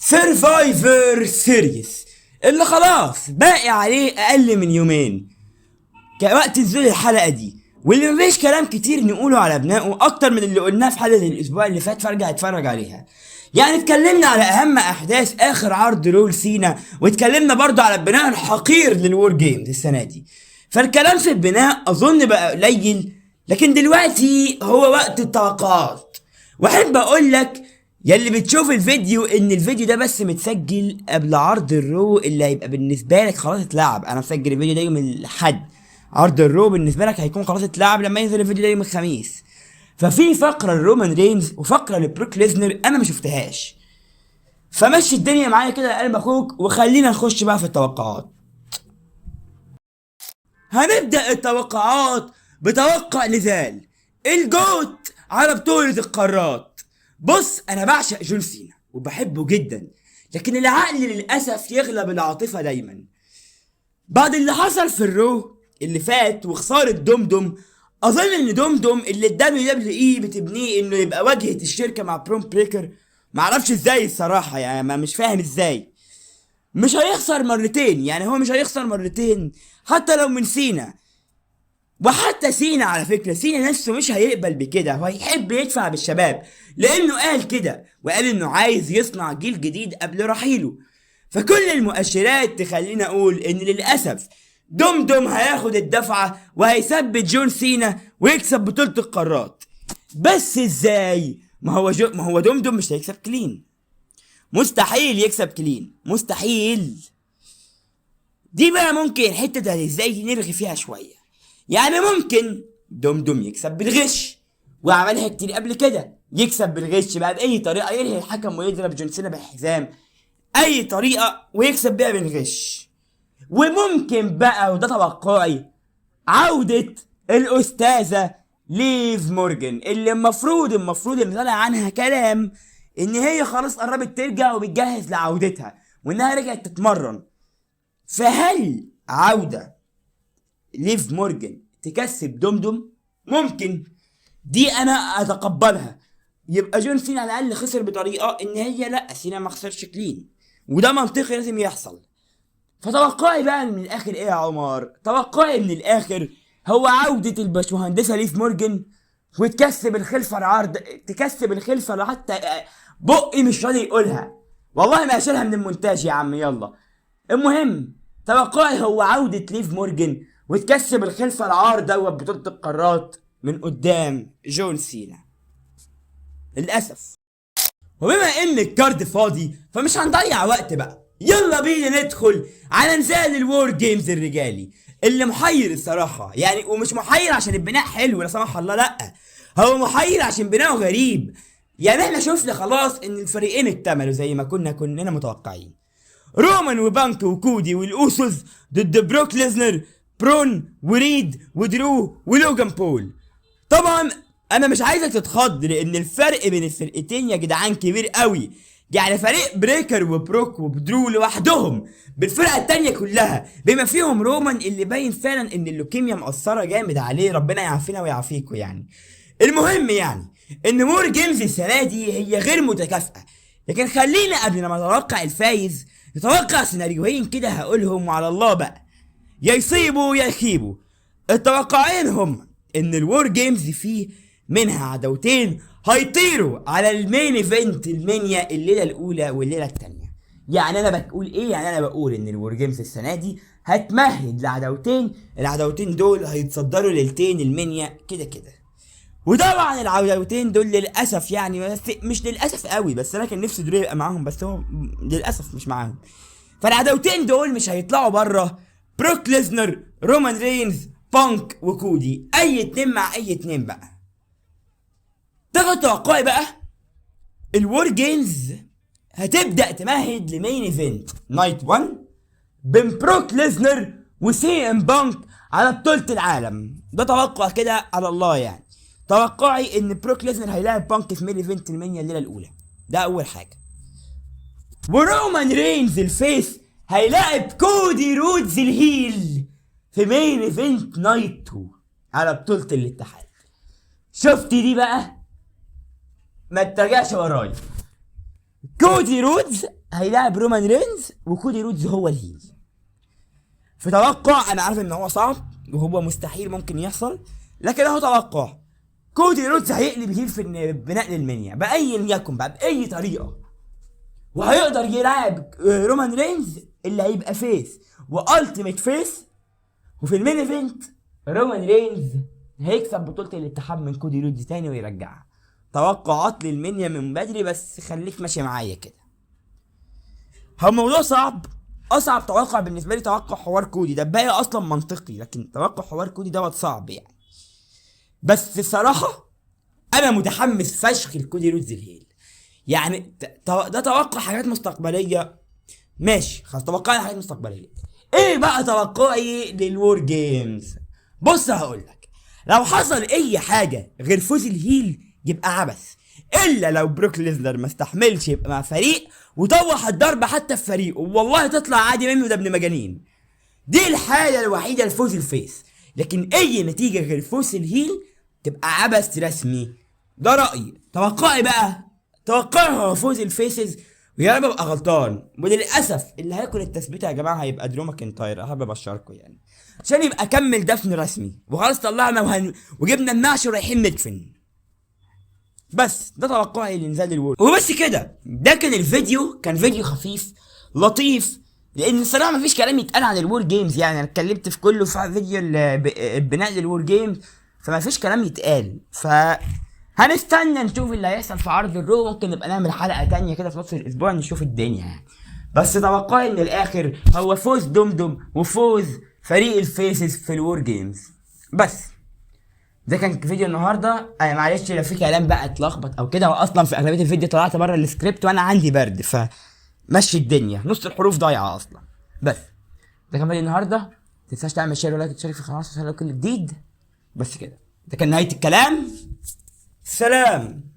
Survivor Series اللي خلاص باقي عليه اقل من يومين كوقت نزول الحلقة دي، واللي مفيش كلام كتير نقوله على بنائه اكتر من اللي قلناه في حلقة الاسبوع اللي فات، فارجع اتفرج عليها. يعني اتكلمنا على اهم احداث اخر عرض Raw لسينا، واتكلمنا برضو على البناء الحقير لل War Games السنة دي، فالكلام في البناء اظن بقى قليل. لكن دلوقتي هو وقت التوقعات، واحب اقول لك يلي بتشوف الفيديو ان الفيديو ده بس متسجل قبل عرض ال Raw اللي هيبقى بالنسبة لك خلاص اتلعب. انا مسجل الفيديو ده يوم الاحد، عرض ال Raw بالنسبة لك هيكون خلاص اتلعب لما ينزل الفيديو ده يوم الخميس. ففي فقره لرومان رينز وفقره لبروك ليزنر انا ما شفتهاش، فمشي الدنيا معايا كده يا قلب اخوك، وخلينا نخش بقى في التوقعات. هنبدا التوقعات بتوقع نزال ال GOAT على بطولة القارات. بص، انا بعشق جون سينا وبحبه جدا، لكن العقل للاسف يغلب العاطفة دايما. بعد اللي حصل في ال Raw اللي فات وخسارة دومدوم، اظن ان دومدوم اللي ال WWE بتبنيه انه يبقى واجهة الشركة مع برون بريكر، معرفش ازاي الصراحة، يعني ما مش فاهم ازاي مش هيخسر مرتين. يعني هو مش هيخسر مرتين حتى لو من سينا، وحتى سينا على فكرة سينا نفسه مش هيقبل بكده، هو هيحب يدفع بالشباب لانه قال كده، وقال انه عايز يصنع جيل جديد قبل رحيله. فكل المؤشرات تخلينا اقول ان للاسف دوم دوم هياخد الدفعة وهيثبت جون سينا ويكسب بطولة القارات. بس ازاي؟ ما هو دوم دوم مش هيكسب clean، مستحيل يكسب clean، مستحيل. دي بقى ممكن الحتة بتاعت ازاي دي نرغي فيها شوية. يعني ممكن دوم دوم يكسب بالغش، وعملها كتير قبل كده، يكسب بالغش بقى بأي طريقة، يلهي الحكم ويضرب جون سينا بالحزام، أي طريقة ويكسب بيها بالغش. وممكن بقى، وده توقعي، عودة الأستاذة ليف مورجان اللي المفروض اللي طالع عنها كلام إن هي خلاص قربت ترجع وبتجهز لعودتها وإنها رجعت تتمرن. فهل عودة ليف مورجان تكسب دومدوم؟ ممكن، دي انا اتقبلها. يبقى جون سينا على الاقل خسر بطريقة ان هي لا، سينا ما خسرش clean، وده منطقي لازم يحصل. فتوقعي بقى من الاخر ايه يا عمر؟ توقعي من الاخر هو عودة الباشمهندسة ليف مورجان وتكسب الخلفة العرض، تكسب الخلفة حتى بقي مش راضي يقولها، والله ما اشيلها من المونتاج يا عم. يلا المهم توقعي هو عودة ليف مورجان وتكسب الخلفة العار دوت بطولة القارات من قدام جون سينا للأسف. وبما ان ال card فاضي فمش هنضيع وقت بقى، يلا بينا ندخل على نزال ال War Games الرجالي اللي محير الصراحة. يعني ومش محير عشان البناء حلو لا سمح الله، لا هو محير عشان بناءه غريب. يعني احنا شفنا خلاص ان الفريقين اكتملوا زي ما كنا كلنا متوقعين، رومان وبانك وكودي والاوسوس ضد بروك ليزنر، برون وريد ودرو ولوجان بول. طبعا انا مش عايزك تتخض لان الفرق بين الفرقتين يا جدعان كبير قوي. يعني فريق بريكر وبروك ودرو لوحدهم بالفرقة التانية كلها بما فيهم رومان اللي باين فعلا ان اللوكيميا مأثره جامد عليه، ربنا يعافينا ويعافيكوا. يعني المهم يعني ان War Games السنة دي هي غير متكافئة، لكن خلينا قبل ما نتوقع الفايز نتوقع سيناريوهين كده هقولهم وعلى الله بقى، يا يصيبوا يا يخيبوا. التوقعين هم ان ال War Games فيه منها عداوتين هيطيروا على ال main event المانيا الليلة الاولى والليلة الثانية. يعني انا بقول ايه؟ يعني انا بقول ان ال War Games السنة دي هتمهد لعداوتين، العداوتين دول هيتصدروا ليلتين المانيا كده كده. وطبعا العداوتين دول للاسف يعني، بس مش للاسف قوي، بس انا كان نفسي درو يبقى معاهم، بس هو للاسف مش معاهم. فالعداوتين دول مش هيطلعوا بره بروك ليزنر، رومان رينز، بانك وكودي، اي اتنين مع اي اتنين بقى. تاخد توقعي بقى ال War Games هتبدا تمهد ل main event night 1 بين بروك ليزنر وسي ام بانك على بطولة العالم. ده توقع كده على الله. يعني توقعي ان بروك ليزنر هيلاعب بانك في main event المانيا الليلة الاولى، ده اول حاجة. ورومان رينز ال face هيلاعب كودي رودز ال heel في main event night 2 على بطولة الاتحاد. شفت دي بقى؟ ما تراجعش ورايا. كودي رودز هيلاعب رومان رينز، وكودي رودز هو ال heel. في توقع انا عارف ان هو صعب وهو مستحيل ممكن يحصل، لكن اهو توقع، كودي رودز هيقلب heel في بناء للمنيا باي يكن بقى، باي طريقه، وهيقدر يلاعب رومان رينز اللي هيبقى face و ultimate face. وفي ال main event رومان رينز هيكسب بطولة الاتحاد من كودي رودز تاني ويرجعها. توقعات للمنيا من بدري، بس خليك ماشي معايا كده. هو الموضوع صعب، اصعب توقع بالنسبة لي توقع حوار كودي ده، الباقي اصلا منطقي، لكن توقع حوار كودي دوت صعب يعني. بس الصراحة انا متحمس فشخ لكودي رودز ال heel يعني. ده توقع حاجات مستقبلية، ماشي خلاص، توقعنا حاجات مستقبلية. ايه بقى توقعي لل War Games؟ بص هقولك، لو حصل اي حاجة غير فوز ال heel يبقى عبث، الا لو بروك ليزنر ما استحملش يبقى مع فريق وطوح الضربة حتى في فريقه، والله تطلع عادي منه، ده ابن مجانين. دي الحالة الوحيدة لفوز ال face، لكن اي نتيجة غير فوز ال heel تبقى عبث رسمي. ده رأيي. توقعي بقى، توقعي هو فوز ال faces، ويا رب ابقى غلطان. وللاسف اللي هياكل التثبيت يا جماعة هيبقى درو ماكنتاير، احب ابشركم يعني، عشان يبقى كمل دفن رسمي وخلاص، طلعنا وجبنا النعش ورايحين ندفن. بس ده توقعي لنزال ال War. وبس كده، ده كان الفيديو، كان فيديو خفيف لطيف، لان الصراحة مفيش كلام يتقال عن ال War Games يعني، انا اتكلمت في كله في فيديو البناء لل War Games، فما فيش كلام يتقال. ف هنستنى نشوف اللي هيحصل في عرض ال Raw، ممكن نبقى نعمل حلقة تانية كده في نص الاسبوع نشوف الدنيا يعني. بس توقعي ان الاخر هو فوز دمدم وفوز فريق ال faces في ال War Games. بس ده كان فيديو النهارده. انا معلش لو في كلام بقى اتلخبط او كده، واصلا في اغلبية الفيديو طلعت بره السكريبت وانا عندي برد، فمشي الدنيا، نص الحروف ضايعة اصلا. بس ده كان فيديو النهارده، ما تنساش تعمل share و like وتشترك في القناة عشان كل جديد. بس كده، ده كان نهاية الكلام. سلام.